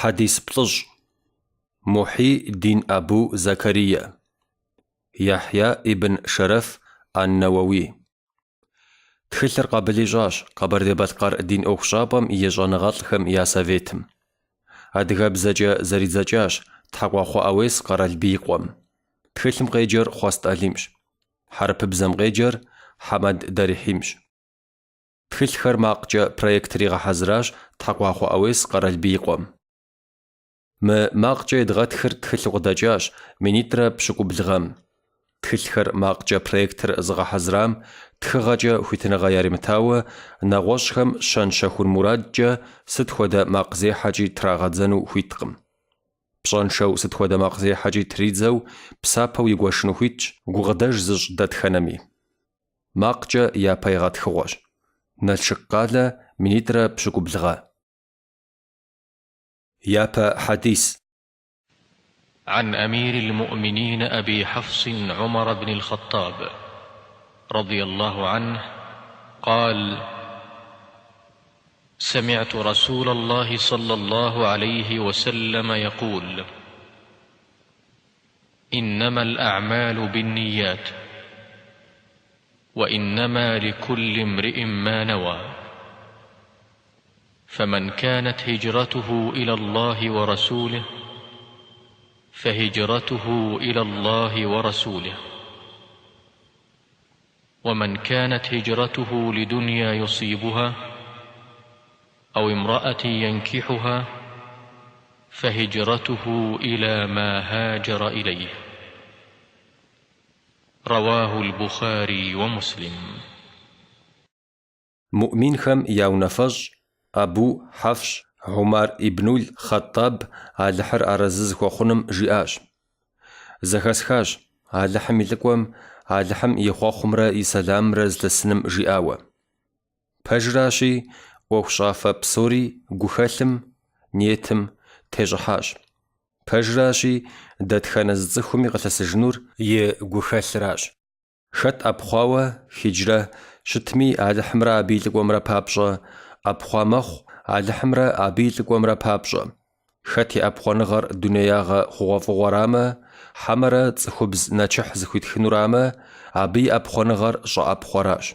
Хьэдис плӏыщӏ. Мухьи Дин Абу Закарие. Яхья ибн Шэрэф ан-Нэуэуи. Тхылъыр къабыл ищӏащ Къэбэрдей-Балъкъэр дин ӏуэхущӏапӏэм и щӏэныгъэлӏхэм я советым. Адыгэбзэкӏэ зэридзэкӏащ Тхьэкъуахъуэ ӏэуес Къэралбий и къуэм. Тхылъым къеджэр Хъуэст Алимщ. Хьэрыпыбзэм къеджэр Хьэмэд Дарихьимщ. Тхылъхэр макъкӏэ проектыр игъэхьэзыращ Тхьэкъуахъуэ ӏэуес Къэралбий и къуэм. Мы макъкӏэ едгъэтхыр тхылъу къыдэкӏащ минитӏрэ пщыкӏубл гъэм. Тхылъхэр макъкӏэ проектыр зыгъэхьэзырам тхыгъэкӏэ хуитыныгъэ яримытауэ, нэгъуэщӏхэм щэн-щэхун мурадкӏэ сыт хуэдэ макъзехьэкӏи трагъэдзэну хуиткъым. Пщӏэншэу сыт хуэдэ макъзехьэкӏи тридзэу псапэу игуэшыну хуитщ гукъыдэж зыщӏ дэтхэнэми. Макъкӏэ япэ егъэтхыгъуэщ. Налшык къалэ минитӏрэ пщыкӏубл гъэ. Япэ хьэдис. عن أمير المؤمنين أبي حفص عمر بن الخطاب رضي الله عنه قال: سمعت رسول الله صلى الله عليه وسلم يقول: إنما الأعمال بالنيات وإنما لكل امرئ ما نوى فمن كانت هجرته إلى الله ورسوله فهجرته إلى الله ورسوله ومن كانت هجرته لدنيا يصيبها أو امرأة ينكحها فهجرته إلى ما هاجر إليه رواه البخاري ومسلم. Муӏминхэм я унафэщӏ Абу Хьэфщ Умар ибнуль Хъэтӏаб Алыхьыр арэзы зыхуэхъуным жиӏащ, Зэхэсхащ Алыхьым и лӏыкӏуэм Алыхьым и хъуэхъумрэ и сэламымрэ зылъысыным жиӏауэ. Пэжращи, ӏуэхущӏафэ псори гухэлъым, ниетым, тещӏыхьащ. Пэжращи, дэтхэнэ зы цӏыхуми къылъысыжынур и гухэлъращ. Хэт ӏэпхъуауэ, хиджрэ, щытми, Алыхьымрэ абы и лӏыкӏуэмрэ папщӏэ, ӏэпхъуа мэхъу Алыхьымрэ абы и лӏыкӏуэмрэ папщӏэ. Хэт и ӏэпхъуэныгъэр дунеягъэ хъугъуэфӏыгъуэрамэ, хьэмэрэ цӏыхубз нэчыхь зыхуитхынурамэ, абы и ӏэпхъуэныгъэр щӏэӏэпхъуэращ.